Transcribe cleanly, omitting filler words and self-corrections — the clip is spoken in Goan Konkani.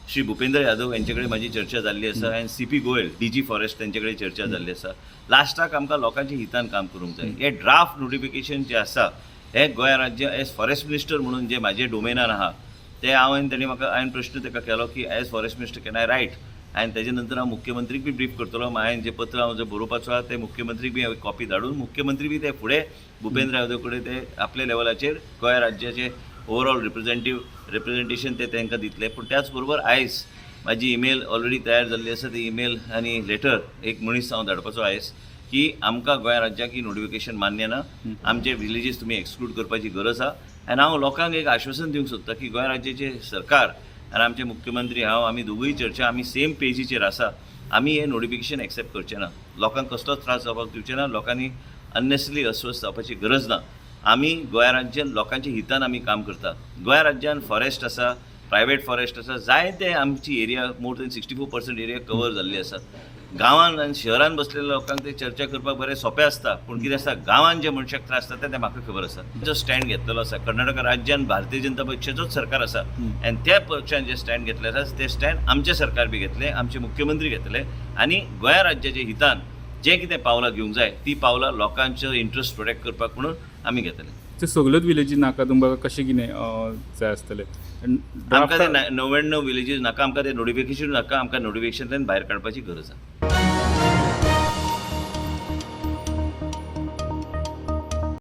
श्री भुपेंद्र यादव यांचे कडेन म्हाजी चर्चा जाल्ली आसा आनी C P Goyal, DG forest, तेंचे कडेन चर्चा जाल्ली आसा. लास्टाक आमकां लोकांच्या हितान काम करूंक जाय. हे ड्राफ्ट नोटिफिकेशन जे आसा, हे गोंय राज्य एज फॉरेस्ट मिनिस्टर म्हणून जे म्हाजे डोमेनान आहा ते हांवें तेणी म्हाका, हांवें प्रश्न ताका केलो की as forest minister can I write? आनी तेजे नंतर हांव मुख्यमंत्रीक बी ब्रीफ करतलो. हांवें जे पत्र हांव जे बरोवपाचो आहा, ते मुख्यमंत्रीक बी हांवें कॉपी धाडून मुख्यमंत्री बी ते फुडें भुपेंद्र यादव कडेन ते आपल्या लेवलाचेर गोंय राज्याचे ओवरऑल रिप्रेझेंटेशन ते तांकां दितले. पूण त्याच बरोबर आयज म्हाजी इमेल ऑलरेडी तयार जाल्ली आसा. ती इमेल आनी लेटर एक मनीस हांव धाडपाचो आयज की आमकां गोंय राज्याक ही नोटिफिकेशन मान्य ना, आमचे विलेजीस तुमी एक्सक्लूड करपाची गरज आहा. आनी हांव लोकांक एक आश्वासन दिवंक सोदतां की गोंय राज्याचे सरकार आनी आमचे मुख्यमंत्री, हांव, आमी दोगूय चर्चा, आमी सेम पेजीचेर आसा. आमी हे नोटिफिकेशन एक्सेप्ट करचे ना. लोकांक कसलोच त्रास जावपाक दिवचे ना. लोकांनी अननेसरी अस्वस्थ जावपाची गरज ना. आमी गोंय राज्यान लोकांच्या हितान आमी काम करता. गोंय राज्यान फॉरेस्ट आसा, प्रायवेट फॉरेस्ट आसा, जायते आमची area more than 64% area cover जाल्ली आसा. गांवान आनी शहरान बसलेल्या लोकांक ते चर्चा करपाक बरें सोंपें आसता, पूण कितें आसता, गांवान जे मनशाक त्रास जाता तें म्हाका खबर आसा. जो स्टँड घेतलेलो आसा, कर्नाटक राज्यान भारतीय जनता पक्षाचोच सरकार आसा आनी त्या पक्षान जे स्टँड घेतले आसा, ते स्टँड आमचें सरकार बी घेतलें, आमचे मुख्यमंत्री घेतले आनी गोंया राज्याच्या हितान जें कितें पावलां घेवंक जाय, ती पावलां लोकांचो इंट्रस्ट प्रोटेक्ट करपाक म्हणून आमी घेतले. ते सगल्योच विलेजी नाका तुमकां, कशें कितें जाय आसतलें? आमकां ते 99 विलेजीस नाका. आमकां ते नोटिफिकेशन नाका. आमकां नोटिफिकेशनांतल्यान भायर काडपाची गरज आसा.